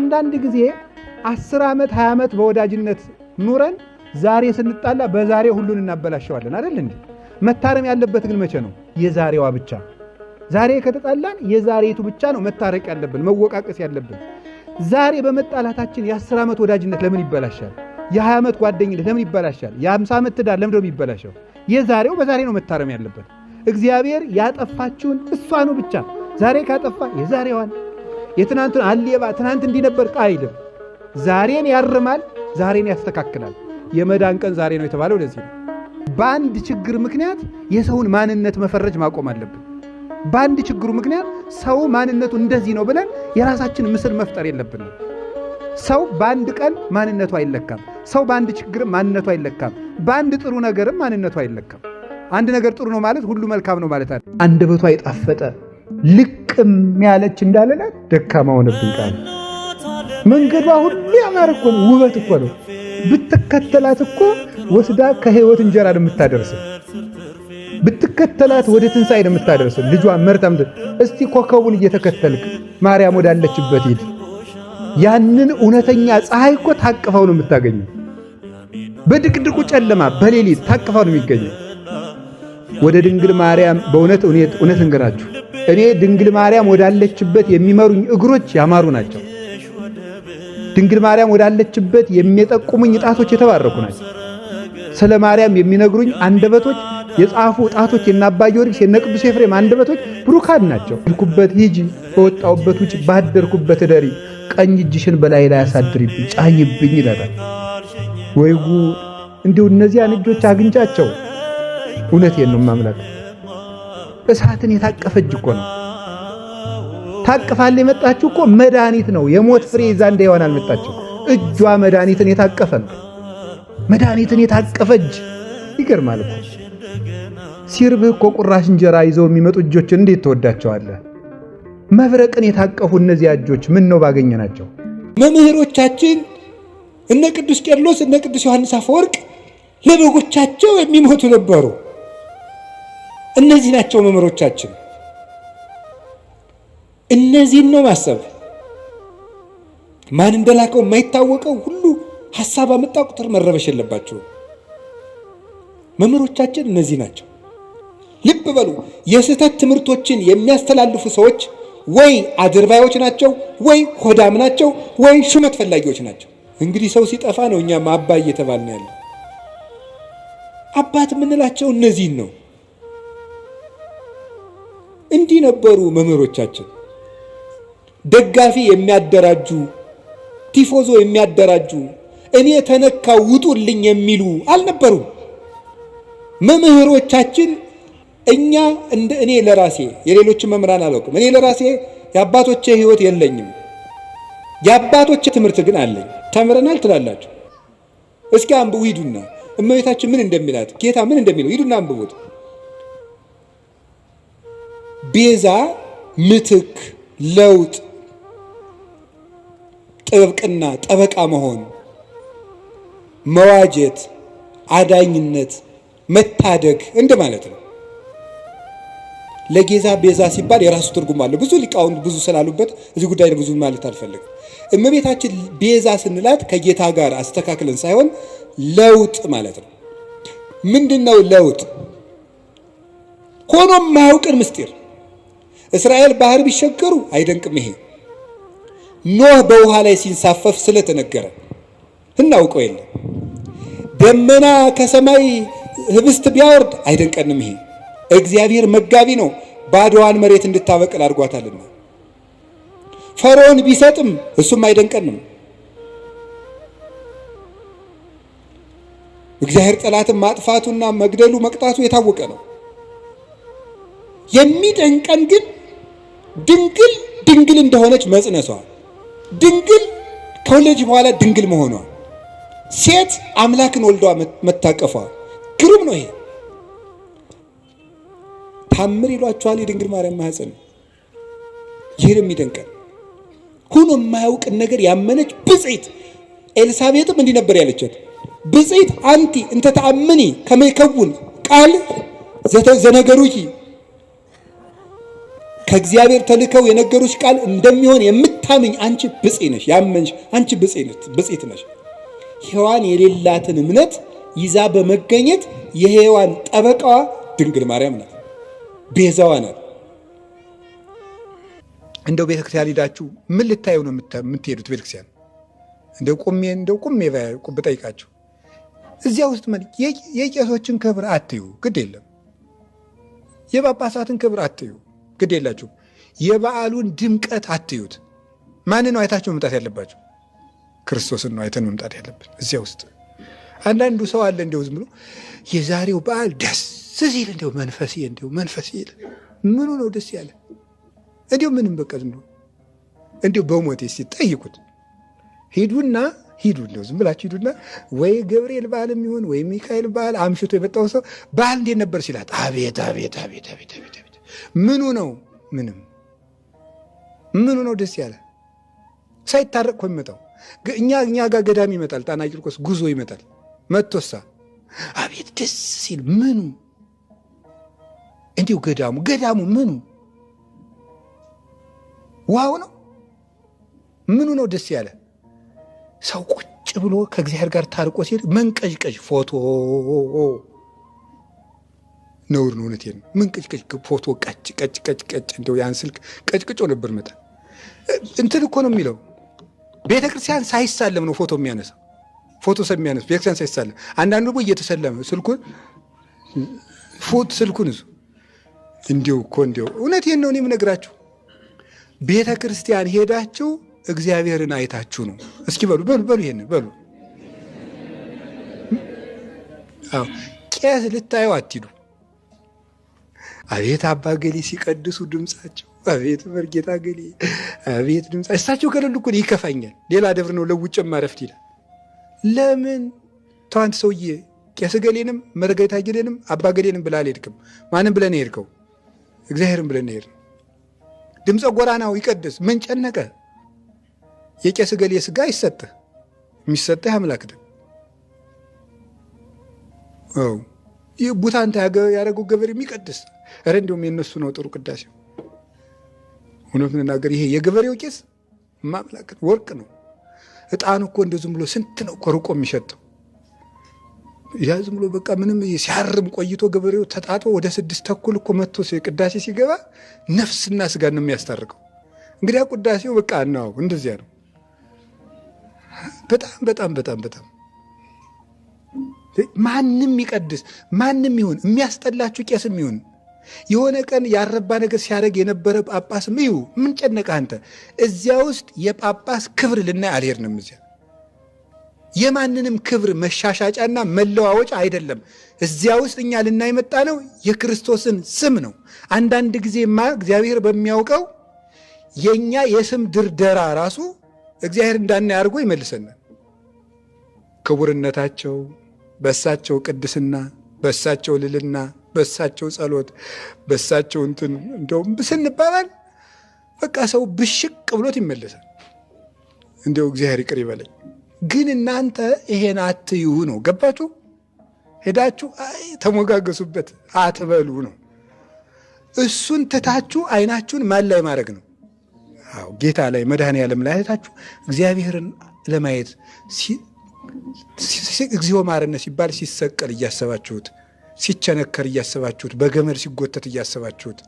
አንዳንድ ጊዜ 10 ዓመት 20 ዓመት በወዳጅነት ኑረን ዛሬ ስንጣላ በዛሬ ሁሉን እናበላሸዋለን አይደል እንዴ? መታረም ያለበት ግን መቼ ነው? የዛሬዋ ብቻ። ዛሬ ከተጣላን የዛሬቱ ብቻ ነው መታረቅ ያለብን፣ መወቃቀስ ያለብን። ዛሬ በመጣላታችን የ10 ዓመት ወዳጅነት ለምን ይበላሻል? የ20 ዓመት ጓደኝነት ለምን ይበላሻል? የ50 ዓመት ትዳር ለምን ነው የሚበላሸው? የዛሬው በዛሬ ነው መታረም ያለበት። እግዚአብሔር ያጠፋችውን እሷኑ ብቻ ዛሬ ካጠፋ የዛሬዋን፣ የትናንቱን አሌባ ትናንት እንዲነበር አይልም። ዛሬን ያርማል፣ ዛሬን ያስተካክላል። የመዳን ቀን ዛሬ ነው የተባለው ለዚህ ነው። በአንድ ችግር ምክንያት የሰውን ማንነት መፈረጅ ማቆም አለብን። በአንድ ችግሩ ምክንያት ሰው ማንነቱ እንደዚህ ነው ብለን የራሳችን ምስል መፍጠር የለብንም። ሰው በአንድ ቀን ማንነቱ አይለካም። ሰው በአንድ ችግርም ማንነቱ አይለካም። በአንድ ጥሩ ነገርም ማንነቱ አይለካም። አንድ ነገር ጥሩ ነው ማለት ሁሉ መልካም ነው ማለት አይደለም። አንደበቷ የጣፈጠ ልቅም ያለች እንዳለላት ደካማ ሆነብን ቃል። መንገዷ ሁሉ ያማረ እኮ ነው፣ ውበት እኮ ነው። ብትከተላት እኮ ወስዳ ከህይወት እንጀራ ነው የምታደርስ። ብትከተላት ወደ ትንሣኤ ነው የምታደርስ። ልጇን መርታም እስቲ ኮከቡን እየተከተልክ ማርያም ወዳለችበት ሂድ። ያንን እውነተኛ ፀሐይ እኮ ታቅፈው ነው የምታገኘው። በድቅድቁ ጨለማ በሌሊት ታቅፈው ነው የሚገኘው። ወደ ድንግል ማርያም በእውነት እውነት እንገራችሁ፣ እኔ ድንግል ማርያም ወዳለችበት የሚመሩኝ እግሮች ያማሩ ናቸው። ድንግል ማርያም ወዳለችበት የሚጠቁሙኝ ጣቶች የተባረኩ ናቸው። ስለ ማርያም የሚነግሩኝ አንደበቶች፣ የጻፉ ጣቶች፣ የነ አባ ጊዮርጊስ የነ ቅዱስ ኤፍሬም አንደበቶች ብሩካን ናቸው። ሄድኩበት ሂጂ፣ በወጣሁበት ውጭ፣ ባደርኩበት እደሪ፣ ቀኝ እጅሽን በላይ ላይ አሳድሪብኝ፣ ጫኝብኝ ይላታል። ወይ ጉድ! እንዲሁ እነዚያን እጆች አግኝቻቸው፣ እውነቴን ነው ማምላክ፣ እሳትን የታቀፈ እጅ እኮ ነው። ታቅፋል የመጣችው እኮ መድኃኒት ነው። የሞት ፍሬ ይዛ እንዳይሆን አልመጣችው። እጇ መድኃኒትን የታቀፈ ነው። መድኃኒትን የታቀፈ እጅ ይገርማል እኮ። ሲርብህ እኮ ቁራሽ እንጀራ ይዘው የሚመጡ እጆችን እንዴት ትወዳቸዋለህ? መብረቅን የታቀፉ እነዚያ እጆች ምን ነው ባገኘናቸው። መምህሮቻችን እነ ቅዱስ ቄርሎስ እነ ቅዱስ ዮሐንስ አፈወርቅ ለበጎቻቸው የሚሞቱ ነበሩ። እነዚህ ናቸው መምህሮቻችን። እነዚህን ነው ማሰብ። ማን እንደላከው የማይታወቀው ሁሉ ሐሳብ አመጣ ቁጥር መረበሽ የለባቸውም። መምህሮቻችን እነዚህ ናቸው። ልብ በሉ። የስህተት ትምህርቶችን የሚያስተላልፉ ሰዎች ወይ አድርባዮች ናቸው፣ ወይ ሆዳም ናቸው፣ ወይ ሹመት ፈላጊዎች ናቸው። እንግዲህ ሰው ሲጠፋ ነው እኛም አባ እየተባልን ያለው። አባት የምንላቸው እነዚህን ነው። እንዲህ ነበሩ መምህሮቻችን። ደጋፊ የሚያደራጁ፣ ቲፎዞ የሚያደራጁ፣ እኔ ተነካው ውጡልኝ የሚሉ አልነበሩም። መምህሮቻችን እኛ እንደ እኔ ለራሴ የሌሎችን መምህራን አላውቅም። እኔ ለራሴ የአባቶቼ ሕይወት የለኝም። የአባቶቼ ትምህርት ግን አለኝ። ተምረናል ትላላችሁ። እስኪ አንብቡ ሂዱና፣ እመቤታችን ምን እንደሚላት ጌታ ምን እንደሚለው ሂዱና አንብቡት። ቤዛ፣ ምትክ፣ ለውጥ፣ ጥብቅና፣ ጠበቃ መሆን፣ መዋጀት፣ አዳኝነት፣ መታደግ እንደማለት ነው። ለጌዛ ቤዛ ሲባል የራሱ ትርጉም አለው። ብዙ ሊቃውንት ብዙ ስላሉበት እዚህ ጉዳይ ብዙ ማለት አልፈልግም። እመቤታችን ቤዛ ስንላት ከጌታ ጋር አስተካክለን ሳይሆን ለውጥ ማለት ነው። ምንድን ነው ለውጥ? ሆኖም ማያውቅን ምስጢር እስራኤል ባህር ቢሸገሩ አይደንቅም። ይሄ ኖህ በውሃ ላይ ሲንሳፈፍ ስለተነገረ እናውቀው የለም። ደመና ከሰማይ ህብስት ቢያወርድ አይደንቀንም። ይሄ እግዚአብሔር መጋቢ ነው፣ ባዶዋን መሬት እንድታበቅል አድርጓታልና። ፈርዖን ቢሰጥም እሱም አይደንቀንም። እግዚአብሔር ጠላትን ማጥፋቱና መግደሉ መቅጣቱ የታወቀ ነው። የሚደንቀን ግን ድንግል ድንግል እንደሆነች መጽነሷ፣ ድንግል ከወለደች በኋላ ድንግል መሆኗ፣ ሴት አምላክን ወልዷ መታቀፏ ግሩም ነው። ይሄ ታምር ይሏቸዋል የድንግል ማርያም ማህፀን። ይህ ነው የሚደንቀን። ሆኖ የማያውቅን ነገር ያመነች ብፅዕት ኤልሳቤጥም እንዲህ ነበር ያለቻት፣ ብፅዕት አንቲ እንተ ተአምኒ ከመ ይከውን ቃል ዘነገሩኪ። ከእግዚአብሔር ተልከው የነገሩሽ ቃል እንደሚሆን የምታምኝ አንቺ ብፅዕት ነሽ። ያመንሽ አንቺ ብፅዕት ነሽ። ሔዋን የሌላትን እምነት ይዛ በመገኘት የሔዋን ጠበቃዋ ድንግል ማርያም ናት፣ ቤዛዋ ናት። እንደው ቤተክርስቲያን ሄዳችሁ ምን ልታዩ ነው የምትሄዱት? ቤተክርስቲያን እንደው ቁሜ ብጠይቃችሁ እዚያ ውስጥ የቄሶችን ክብር አትዩ፣ ግድ የለም። የጳጳሳትን ክብር አትዩ፣ ግድ የላችሁ። የበዓሉን ድምቀት አትዩት። ማንን ነው አይታችሁ መምጣት ያለባችሁ? ክርስቶስን ነው አይተን መምጣት ያለብን። እዚያ ውስጥ አንዳንዱ ሰው አለ እንደው ዝም ብሎ የዛሬው በዓል ደስ ሲል እንደው መንፈሴ እንደው መንፈሴ ምኑ ነው ደስ ያለ? እንዲሁ ምንም በቃ ዝም ብሎ እንዲሁ በሞቴ ሲጠይቁት ሂዱና ሂዱ እንደው ዝም ብላችሁ ሂዱና ወይ ገብርኤል በዓልም ይሁን ወይ ሚካኤል በዓል አምሽቶ የመጣው ሰው በዓል እንዴት ነበር ሲላት፣ አቤት አቤት አቤት አቤት አቤት አቤት ምኑ ነው ምንም ምኑ ነው ደስ ያለ? ሳይታረቅ እኮ የሚመጣው እኛ ጋር ገዳም ይመጣል፣ ጣና ቂርቆስ ጉዞ ይመጣል። መጥቶሳ አቤት ደስ ሲል ምኑ እንዲሁ ገዳሙ ገዳሙ ምኑ wow ነው ምኑ ነው ደስ ያለ? ሰው ቁጭ ብሎ ከእግዚአብሔር ጋር ታርቆ ሲሄድ መንቀዥቀዥ ፎቶ ነውር ነው። እውነቴን ነው። መንቀዥቀዥ ፎቶ ቀጭ ቀጭ ቀጭ ቀጭ እንደው ያን ስልክ ቀጭቅጮ ነበር መጣ እንትን እኮ ነው የሚለው። ቤተክርስቲያን ሳይሳለም ነው ፎቶ የሚያነሳው። ፎቶ የሚያነሳ ቤተክርስቲያን ሳይሳለም፣ አንዳንዱ ደግሞ እየተሰለመ ስልኩን ፎቶ ስልኩን እሱ እንዲው እኮ እንዲው እውነቴን ነው እኔ የምነግራችሁ። ቤተክርስቲያን ሄዳችሁ እግዚአብሔርን አይታችሁ ነው። እስኪ በሉ በሉ በሉ ይሄን በሉ። አዎ ቄስ ልታዩ አትሂዱ። አቤት አባ ገሌ ሲቀድሱ ድምጻቸው፣ አቤት መርጌታ ገሌ፣ አቤት ድምጻቸው። እሳቸው ከሌሉ እኮ ይከፋኛል። ሌላ ደብር ነው ለውጭ ማረፍት ይላል። ለምን ተዋንት ሰውዬ ቄስ ገሌንም መርጌታ ገሌንም አባ ገሌንም ብለህ አልሄድክም። ማንም ብለህ ነው የሄድከው? እግዚአብሔርን ብለህ ነው የሄድነው። ድምፀ ጎራናው ይቀድስ ምን ጨነቀ? የቄስ ገሌ ስጋ ይሰጥህ፣ የሚሰጥህ አምላክ ደም። አዎ ይህ ቡታንታ ያደረገው ገበሬ የሚቀድስ ኧረ እንደውም የነሱ ነው ጥሩ ቅዳሴው። እውነት እንናገር ይሄ የገበሬው ቄስ ማምላክ ወርቅ ነው። እጣኑ እኮ እንደው ዝም ብሎ ስንት ነው እኮ ርቆ የሚሸጠው። ያ ዝም ብሎ በቃ ምንም ሲያርም ቆይቶ ገበሬው ተጣጥቦ ወደ 6:30 እኮ መጥቶ ቅዳሴ ሲገባ ነፍስና ስጋ ነው የሚያስታርቀው። እንግዲያ ቅዳሴው በቃ ነው እንደዚያ ነው። በጣም በጣም በጣም በጣም ማንም ይቀድስ ማንም ይሁን የሚያስጠላችሁ ቄስም ይሁን የሆነ ቀን ያረባ ነገር ሲያደርግ የነበረ ጳጳስም እዩ፣ ምን ጨነቀህ አንተ? እዚያ ውስጥ የጳጳስ ክብር ልናይ አልሄድንም። እዚያ የማንንም ክብር መሻሻጫና መለዋወጫ አይደለም። እዚያ ውስጥ እኛ ልናይ መጣ ነው የክርስቶስን ስም ነው። አንዳንድ ጊዜማ እግዚአብሔር በሚያውቀው የኛ የስም ድርደራ ራሱ እግዚአብሔር እንዳናይ አድርጎ ይመልሰናል። ክቡርነታቸው በሳቸው ቅድስና፣ በሳቸው ልልና፣ በሳቸው ጸሎት፣ በሳቸው እንትን እንደውም ስንባባል በቃ ሰው ብሽቅ ብሎት ይመለሳል። እንደው እግዚአብሔር ይቅር ይበለኝ። ግን እናንተ ይሄን አትዩ ነው። ገባችሁ? ሄዳችሁ አይ ተሞጋገሱበት አትበሉ ነው። እሱን ትታችሁ አይናችሁን ማን ላይ ማድረግ ነው? አዎ ጌታ ላይ መድኃኔዓለም ላይ አይታችሁ እግዚአብሔርን ለማየት እግዚኦ ማረነ ሲባል ሲሰቀል እያሰባችሁት፣ ሲቸነከር እያሰባችሁት፣ በገመድ ሲጎተት እያሰባችሁት፣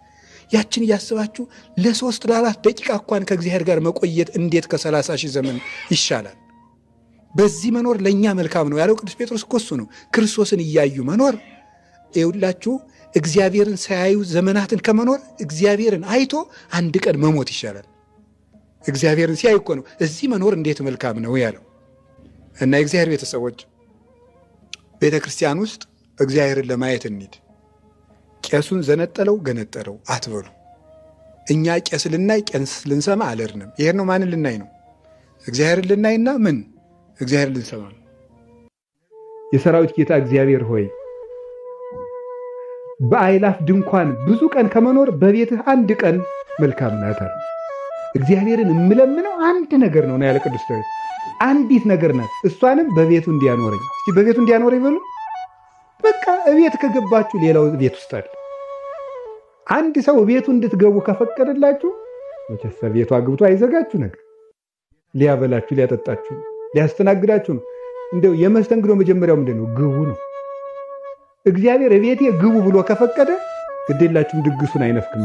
ያችን እያሰባችሁ ለ3 ለ4 ደቂቃ እንኳን ከእግዚአብሔር ጋር መቆየት እንዴት ከ30 ሺህ ዘመን ይሻላል? በዚህ መኖር ለእኛ መልካም ነው ያለው ቅዱስ ጴጥሮስ እኮ እሱ ነው። ክርስቶስን እያዩ መኖር ይኸውላችሁ፣ እግዚአብሔርን ሳያዩ ዘመናትን ከመኖር እግዚአብሔርን አይቶ አንድ ቀን መሞት ይሻላል። እግዚአብሔርን ሲያዩ እኮ ነው እዚህ መኖር እንዴት መልካም ነው ያለው። እና የእግዚአብሔር ቤተሰቦች ቤተ ክርስቲያን ውስጥ እግዚአብሔርን ለማየት እንሂድ። ቄሱን ዘነጠለው ገነጠለው አትበሉ። እኛ ቄስ ልናይ ቄስ ልንሰማ አልሄድንም። ይሄን ነው ማንን ልናይ ነው? እግዚአብሔርን ልናይና ምን እግዚአብሔርን ልንሰማ ነው። የሰራዊት ጌታ እግዚአብሔር ሆይ በአእላፍ ድንኳን ብዙ ቀን ከመኖር በቤትህ አንድ ቀን መልካም ናት አለ። እግዚአብሔርን የምለምነው አንድ ነገር ነው ያለ ቅዱስ ዳዊት። አንዲት ነገር ናት፣ እሷንም በቤቱ እንዲያኖረኝ። እስቲ በቤቱ እንዲያኖረኝ በሉ። በቃ እቤት ከገባችሁ ሌላው ቤት ውስጥ አለ። አንድ ሰው ቤቱ እንድትገቡ ከፈቀደላችሁ መቼስ ቤቱ አግብቶ አይዘጋችሁ ነገር ሊያበላችሁ፣ ሊያጠጣችሁ፣ ሊያስተናግዳችሁ ነው። እንደው የመስተንግዶ መጀመሪያው ምንድን ነው? ግቡ ነው። እግዚአብሔር ቤቴ ግቡ ብሎ ከፈቀደ ግዴላችሁም ድግሱን አይነፍክም።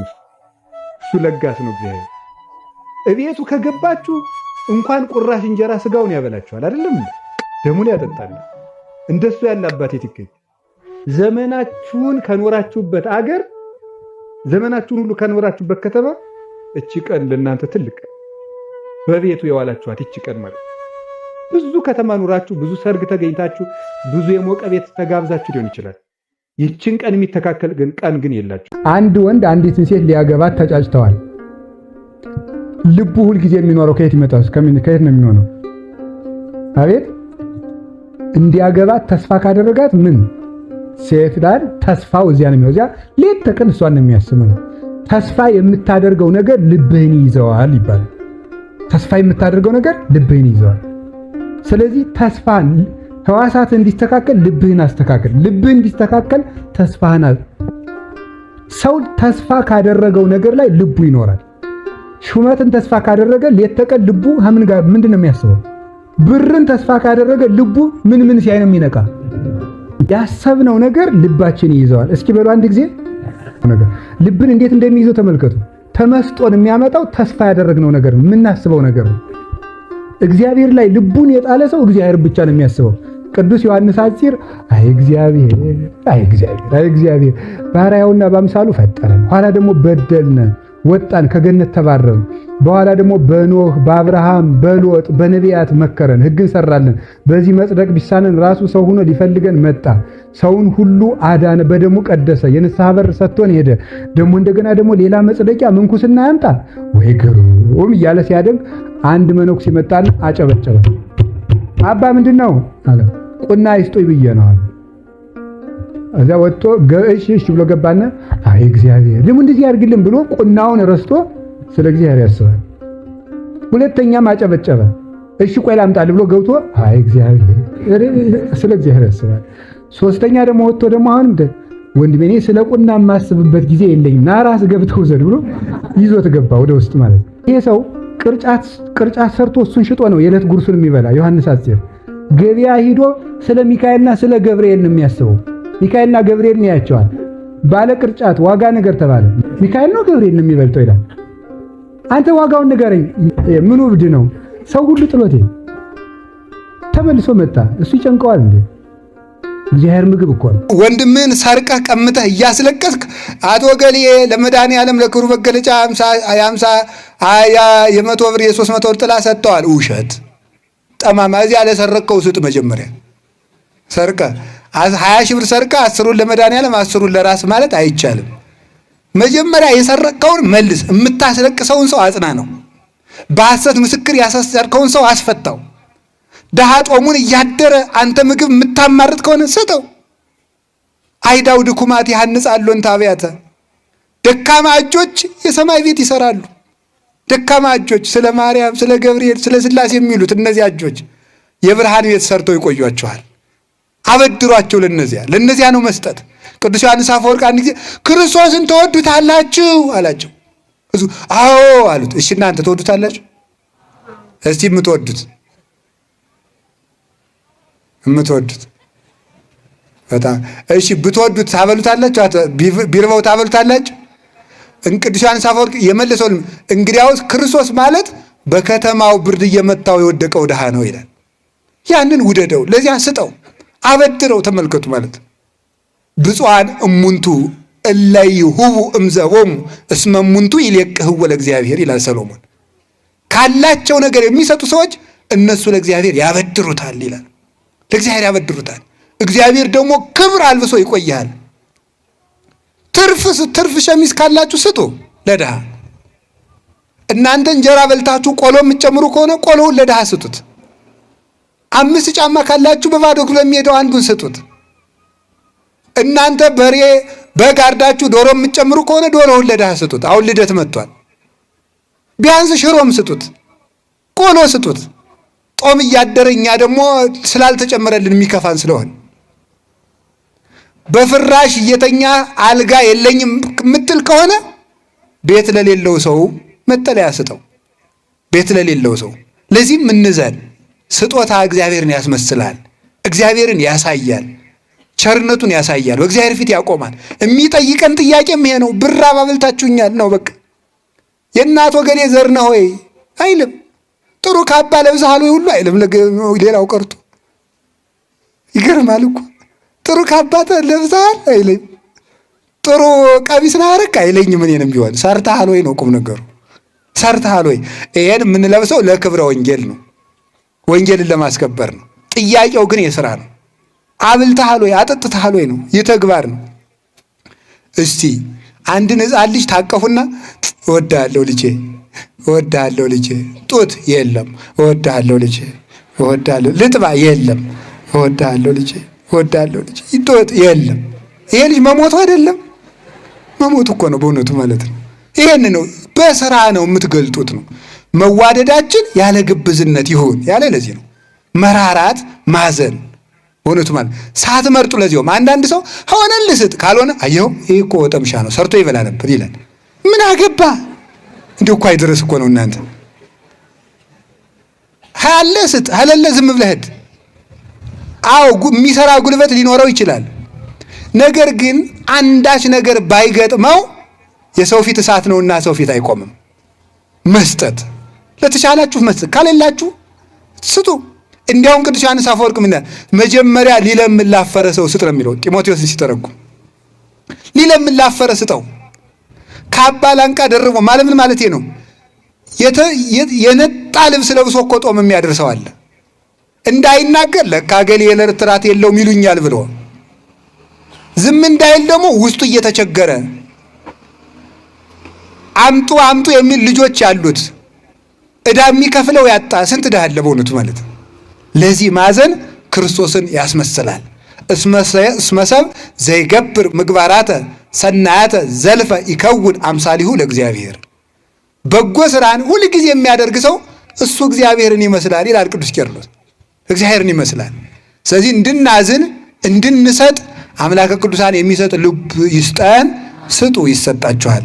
እሱ ለጋስ ነው እግዚአብሔር። እቤቱ ከገባችሁ እንኳን ቁራሽ እንጀራ ስጋውን ያበላችኋል፣ አይደለም ደሙን ያጠጣል። እንደሱ ያለ አባት የት ይገኝ? ዘመናችሁን ከኖራችሁበት አገር፣ ዘመናችሁን ሁሉ ከኖራችሁበት ከተማ እቺ ቀን ለእናንተ ትልቅ በቤቱ የዋላችኋት እቺ ቀን ማለት ብዙ ከተማ ኑራችሁ፣ ብዙ ሰርግ ተገኝታችሁ፣ ብዙ የሞቀ ቤት ተጋብዛችሁ ሊሆን ይችላል። ይችን ቀን የሚተካከል ግን ቀን ግን የላችሁ። አንድ ወንድ አንዲትን ሴት ሊያገባት ተጫጭተዋል። ልቡ ሁልጊዜ የሚኖረው ከየት ይመጣል? ከየት ነው የሚሆነው? አቤት እንዲያገባት ተስፋ ካደረጋት ምን ሴት ጋር ተስፋው እዚያ ነው የሚሆነው። እዚያ ሌት ተቀን እሷን ነው የሚያስበው። ተስፋ የምታደርገው ነገር ልብህን ይዘዋል ይባላል። ተስፋ የምታደርገው ነገር ልብህን ይዘዋል። ስለዚህ ተስፋ ህዋሳት እንዲስተካከል ልብህን አስተካከል። ልብህ እንዲስተካከል ተስፋህን። ሰው ተስፋ ካደረገው ነገር ላይ ልቡ ይኖራል። ሹመትን ተስፋ ካደረገ ሌት ተቀን ልቡ ከምን ጋር ምንድን ነው የሚያስበው? ብርን ተስፋ ካደረገ ልቡ ምን ምን ሲያይ ነው የሚነቃ? ያሰብነው ነገር ልባችን ይይዘዋል። እስኪ በሉ አንድ ጊዜ ነገር ልብን እንዴት እንደሚይዘው ተመልከቱ። ተመስጦን የሚያመጣው ተስፋ ያደረግነው ነገር ነው፣ የምናስበው ነገር ነው። እግዚአብሔር ላይ ልቡን የጣለ ሰው እግዚአብሔር ብቻ ነው የሚያስበው። ቅዱስ ዮሐንስ ሐፂር አይ እግዚአብሔር፣ አይ እግዚአብሔር፣ አይ እግዚአብሔር በአርአያውና በአምሳሉ ፈጠረን፣ ኋላ ደግሞ በደልነ፣ ወጣን፣ ከገነት ተባረርን። በኋላ ደግሞ በኖህ በአብርሃም በሎጥ በነቢያት መከረን፣ ሕግን ሰራልን። በዚህ መጽደቅ ቢሳነን ራሱ ሰው ሆኖ ሊፈልገን መጣ። ሰውን ሁሉ አዳነ፣ በደሙ ቀደሰ፣ የንስሐ በር ሰጥቶን ሄደ። ደግሞ እንደገና ደግሞ ሌላ መጽደቂያ ምንኩስና ያምጣ ወይ ግሩም እያለ ሲያደንቅ አንድ መነኩሴ መጣና አጨበጨበ። አባ ምንድን ነው አለ። ቁና ይስጡኝ ብዬ ነው አለ። እዚያ ወጥቶ እሺ እሺ ብሎ ገባና አይ እግዚአብሔር ደግሞ እንደዚህ ያድርግልን ብሎ ቁናውን ረስቶ ስለ እግዚአብሔር ያስባል። ሁለተኛም አጨበጨበ። እሺ ቆይ ላምጣልህ ብሎ ገብቶ አይ እግዚአብሔር ስለ እግዚአብሔር ያስባል። ሶስተኛ ደግሞ ወጥቶ ደግሞ አሁንም ወንድሜ እኔ ስለ ቁና የማስብበት ጊዜ የለኝም፣ ና ራስ ገብተህ ውሰድ ብሎ ይዞት ገባ ወደ ውስጥ ማለት ነው። ይሄ ሰው ቅርጫት ሰርቶ እሱን ሽጦ ነው የዕለት ጉርሱን የሚበላ። ዮሐንስ ሐፂር ገበያ ሂዶ ስለ ሚካኤልና ስለ ገብርኤል ነው የሚያስበው። ሚካኤልና ገብርኤል ነው ያቸዋል። ባለ ቅርጫት ዋጋ ነገር ተባለ። ሚካኤል ነው ገብርኤል ነው የሚበልጠው ይላል። አንተ ዋጋውን ንገረኝ። ምኑ እብድ ነው? ሰው ሁሉ ጥሎት ተመልሶ መጣ። እሱ ይጨንቀዋል እንዴ? እግዚአብሔር ምግብ እኮ ነው። ወንድምህን ሰርቀህ ቀምተህ እያስለቀስክ አቶ ገሌ ለመድኃኒዓለም ለክብሩ መገለጫ 50 የ100 ብር የ300 ብር ጥላ ሰጥተዋል። ውሸት ጠማማ። እዚያ ለሰረቅከው ስጥ መጀመሪያ። ሰርቀህ 20 ሺህ ብር ሰርቀህ 10ሩን ለመድኃኒዓለም 10ሩን ለራስ ማለት አይቻልም። መጀመሪያ የሰረቅከውን መልስ። የምታስለቅሰውን ሰው አጽና ነው። በሐሰት ምስክር ያሳሰርከውን ሰው አስፈታው። ድሃ ጦሙን እያደረ አንተ ምግብ የምታማርጥ ከሆነ ስጠው። አይዳው ድኩማት ያንጻሉ እንተ አብያተ። ደካማ እጆች የሰማይ ቤት ይሰራሉ። ደካማ እጆች ስለ ማርያም፣ ስለ ገብርኤል፣ ስለ ሥላሴ የሚሉት እነዚያ እጆች የብርሃን ቤት ሰርተው ይቆዩአቸዋል። አበድሯቸው። ለነዚያ ነው መስጠት። ቅዱስ ዮሐንስ አፈወርቅ አንድ ጊዜ ክርስቶስን ትወዱታላችሁ አላቸው። አዎ አሉት። እሺ እናንተ ትወዱታላችሁ? እስቲ የምትወዱት በጣም እሺ፣ ብትወዱት ታበሉታላችሁ? ቢርበው ታበሉታላችሁ? ቅዱስ ዮሐንስ አፈወርቅ የመለሰው እንግዲያውስ ክርስቶስ ማለት በከተማው ብርድ እየመታው የወደቀው ድሃ ነው ይላል። ያንን ውደደው፣ ለዚያ ስጠው፣ አበድረው። ተመልከቱ ማለት ብፁዓን እሙንቱ እለ ይሁቡ እምዘቦሙ እስመ እሙንቱ ይሌቅህዎ ለእግዚአብሔር ይላል ሰሎሞን። ካላቸው ነገር የሚሰጡ ሰዎች እነሱ ለእግዚአብሔር ያበድሩታል ይላል። ለእግዚአብሔር ያበድሩታል። እግዚአብሔር ደግሞ ክብር አልብሶ ይቆያል። ትርፍ ሸሚዝ ካላችሁ ስጡ ለድሃ። እናንተ እንጀራ በልታችሁ ቆሎ የምትጨምሩ ከሆነ ቆሎውን ለድሃ ስጡት። 5 ጫማ ካላችሁ በባዶ እግሩ ለሚሄደው አንዱን ስጡት። እናንተ በሬ በግ አርዳችሁ ዶሮ የምትጨምሩ ከሆነ ዶሮውን ለድሃ ስጡት። አሁን ልደት መጥቷል። ቢያንስ ሽሮም ስጡት፣ ቆሎ ስጡት። ጦም እያደረ እኛ ደግሞ ስላልተጨመረልን የሚከፋን ስለሆን በፍራሽ እየተኛ አልጋ የለኝም የምትል ከሆነ ቤት ለሌለው ሰው መጠለያ ስጠው። ቤት ለሌለው ሰው። ለዚህም እንዘን። ስጦታ እግዚአብሔርን ያስመስላል፣ እግዚአብሔርን ያሳያል፣ ቸርነቱን ያሳያል፣ በእግዚአብሔር ፊት ያቆማል። የሚጠይቀን ጥያቄም ይሄ ነው። ብራብ አብልታችሁኛል ነው በቃ። የእናት ወገኔ ዘር ነህ ወይ አይልም። ጥሩ ካባ ለብሰሃል ወይ ሁሉ አይልም። ሌላው ቀርቶ ይገርማል እኮ ጥሩ ካባ ለብሰሃል አይለኝ፣ ጥሩ ቀሚስ ነው ያደረክ አይለኝም። እኔንም ቢሆን ሰርተሃል ወይ ነው ቁም ነገሩ። ሰርተሃል ወይ? ይሄን የምንለብሰው ለክብረ ወንጌል ነው፣ ወንጌልን ለማስከበር ነው። ጥያቄው ግን የስራ ነው። አብልተሃል ወይ አጠጥተሃል ወይ ነው፣ የተግባር ነው። እስቲ አንድን ሕፃን ልጅ ታቀፉና እወድሃለሁ ልጄ፣ እወድሃለሁ ልጄ፣ ጡት የለም፣ እወድሃለሁ ልጄ፣ እወድሃለሁ፣ ልጥባ የለም፣ እወድሃለሁ ልጄ፣ እወድሃለሁ ልጄ፣ ጡት የለም። ይሄ ልጅ መሞቱ አይደለም፣ መሞቱ እኮ ነው በእውነቱ ማለት ነው። ይሄን ነው በስራ ነው የምትገልጡት ነው። መዋደዳችን ያለ ግብዝነት ይሁን ያለ ለዚህ ነው። መራራት ማዘን በእውነቱ ማለት ሳትመርጡ። ለዚያውም አንዳንድ ሰው ሆነን ልስጥ ካልሆነ አየኸው ይሄ እኮ ወጠምሻ ነው ሰርቶ ይበላ ነበር ይላል። ምን አገባ እንዲሁ እኮ አይደረስ እኮ ነው እናንተ። ካለ ስጥ፣ ከሌለ ዝም ብለህ ሂድ። አዎ የሚሰራ ጉልበት ሊኖረው ይችላል። ነገር ግን አንዳች ነገር ባይገጥመው የሰው ፊት እሳት ነውና ሰው ፊት አይቆምም። መስጠት ለተቻላችሁ መስጠት፣ ካሌላችሁ ስጡ። እንዲያውም ቅዱስ ዮሐንስ አፈወርቅ ምን መጀመሪያ ሊለምን ላፈረ ሰው ስጥ ነው የሚለው ጢሞቴዎስን ሲተረጉም፣ ሊለምን ላፈረ ስጠው። ካባ ላንቃ ደርቦ ማለት ምን ማለት ነው? የነጣ ልብስ ለብሶ እኮ ጦም የሚያደርሰው አለ። እንዳይናገር ለካ እገሌ የዕለት ራት የለውም ይሉኛል ብሎ ዝም እንዳይል ደግሞ ውስጡ እየተቸገረ አምጡ አምጡ የሚል ልጆች ያሉት ዕዳ የሚከፍለው ያጣ ስንት ዕዳ አለ በእውነቱ ማለት ነው። ለዚህ ማዘን ክርስቶስን ያስመስላል። እስመ ሰብእ ዘይገብር ምግባራተ ሰናያተ ዘልፈ ይከውን አምሳሊሁ ለእግዚአብሔር። በጎ ስራን ሁልጊዜ የሚያደርግ ሰው እሱ እግዚአብሔርን ይመስላል ይላል ቅዱስ ቄርሎስ። እግዚአብሔርን ይመስላል። ስለዚህ እንድናዝን እንድንሰጥ አምላከ ቅዱሳን የሚሰጥ ልብ ይስጠን። ስጡ፣ ይሰጣችኋል።